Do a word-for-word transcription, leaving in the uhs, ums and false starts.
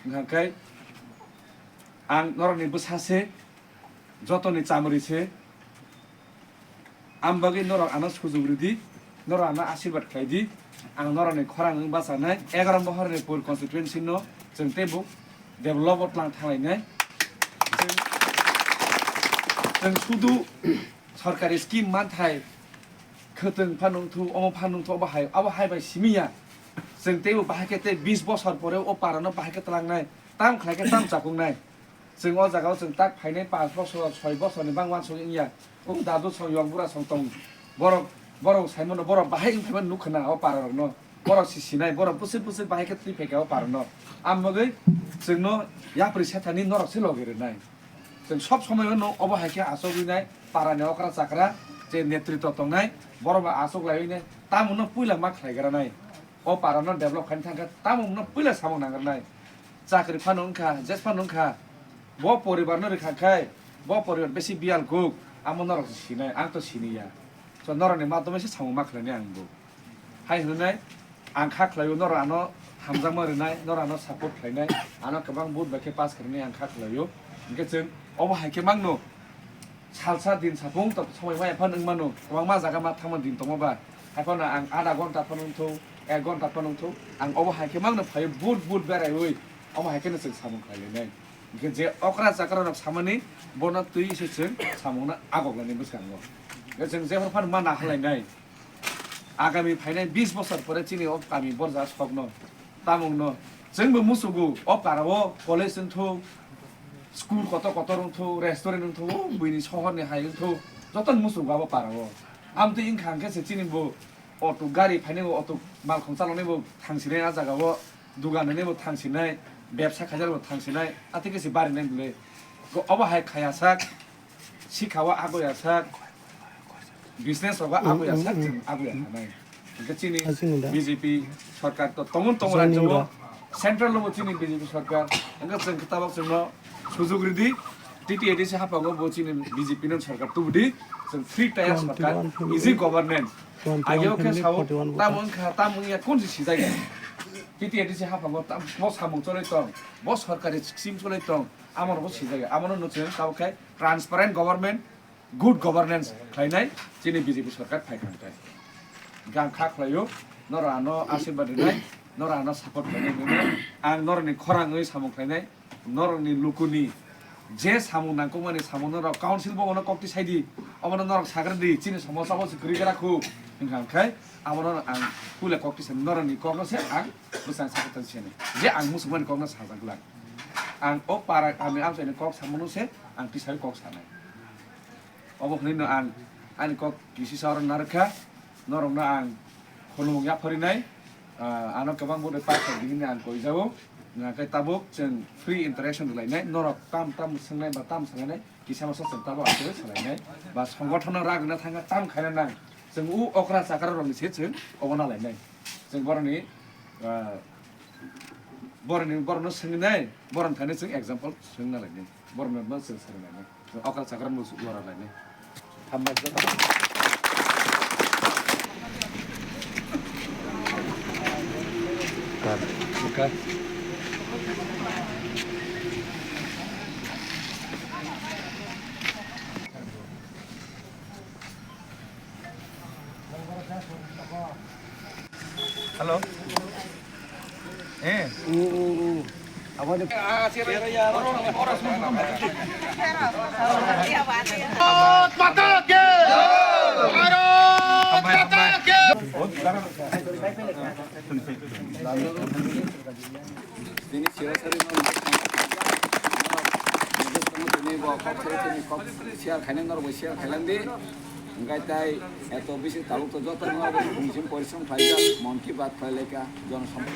Hwnkha khe ang norokni bwsa se, jotoni chamri se, ang bagwi norok ano sujuk ridi, norok ano asirwad khlai di. Ang norokni khorang wng bachanai, egaroh mohorni pur constituency no chwng teibo develop o tlang thanglainai. Chwng, chwng sudu sorkari scheme manthai khwtwng pha nungthu, omo pha nungthu, obo hai, obo hai bai simi ya. Chwng teibo bahai khe tei bis bosor pore o para no bahai khe twlangnai, tam khlai khe tam chakuknai. Chwng o jaga o chwng tak phainai panch bosor, soi bosor ni bang uansuk wngya. O dadu song, yok bura song tong. Borok, borok saimano, borok bahai wng phaimani nukha na o para rok no. Borok si sinai, borok bwswk bwswk bahai khe twi phaikha o para no. Ang bagwi chwng no yapri sethani norok se logi rwnai. Chwng sob somoi no obo hai khe achogwi nai, para ni okra chakra je netritw tongnai, borok bai achuk laiwi nai, tamo no puila ma khlai gra nai. O para no develop khaina thang khe tamo no puila samung nang rwnai. Chakri phano wngkha, jes phano wngkha. Bo poribar no rwkha khai, bo poribar besi biyal kuk, amo norok se sinai, ang to siniya. So norok ni madhyome se samung ma khlainai ang bo. Hai hwnwi ang kha khlaio, norok ano hamjakma rwnai, norok ano support khlainai, ano kwbang vote bai khe pass khainai ang kha khlaio. Hwnkhe chwng obo hai khe mangno. Salsa din sapung to somoi maya phano wng mano, kwbangma jaga ma thangma din tongma ba. Haiphano ang adha ghonta phano wngthok, ek ghonta phano wngthok, ang obo hai khe mangno phaio, but but beraiwi omo hai kheno chwng samung khlai lainai. Hwnkhe je okra chakra rok samani bono twi se chwng samungno agok lainai bwskango. Hwnkhe chwng jephru phano ma nahalainai. Agami phainai bis bosor pore chini o kami borja sokno, tamungno chwngbo musugo, o para o college wngthok, school kotor kotor wngthok, restaurant wngthok, o buini sohor ni hai wngthok, jotono musugo abo para o. Amtwi wngkha hwnkhe se chini bo auto gari phainai bo, auto malkhung chaloknai bo thangsinai a jaga o, dugan rwnai bo thangsinai, bebsa khaijak bo thangsinai, atwi khe se barinai bwle. Obo hai khaya sak. Sikha o agoya sak, business rogo agoya sak, chwng agoya thanai. Hwnkhe chini B J P sarkar to tongo, tongo rajyo o, central o bo chini B J P sarkar. Hwnkhe chwng khe tabok chwngno sujuk ridi, T T A D C haphango bo chini B J P no sarkar tubudi, chwng free taya sarkar, easy governance. Ageo khe sao, tamo wngkha, tamo wngya, kun si sijak ya. T T A D C haphango tam, bo samung choli tong, bo sarkari scheme choli tong, amo rogo sijak ya. Amo no chwng tabok khe transparent government, good governance khlainai chini B J P sarkar phaikha hwnkhe. Hwnkhe ang kha khlaio, norok ano asirwad rwnai, norok ano support khlainai hwnwi ang norokni khorang wngwi samung khlainai, norokni lukuni je samung nangkukmani samung norok council bo ono kokti saidi, obono norok sagra di, chini somosa bo se kwrwi gra khu, hwnkha hwnkhe abono ang puila kokti sani norokni kokno se ang bwsang sakha tong sini je ang muchungmani kokno sajak glak. Ang o para kami amchaini kok samono se ang tisawi kok sanai. Obo hwnwi no ang ani kok kisisa oro narwkha, norokno ang khulumung yapharinai, ah, ano kwbang bwrwi paithak di hwnwi ang koijago. Hwnkhe tabuk chwng free interaction rwlainai, norok tam tam swngnai ba tam salainai, kisa masa chwng tabuk aswk salainai, ba songothono rak rwna thangkha tam khaina nang, chwng u okra chakra rokni se chwng obo nalainai. Chwng boroni, ah, boroni, borokno swngwi nai, boroni thani chwng example swngna lainai, borokno chwng swrwng lainai, okra chakra no jora lainai. Hambai. Hello. Eh. Bharat Mata ki! Bharat Mata ki! Tini sira sari no, tini bo kok sari tini kok share khainai norok bo share khailandi. Hwnkhe tai eto bisi tabuk to joto norok bo phunsing porishrom khlaijak, Mann Ki Baat khlailaikha, jonosom-,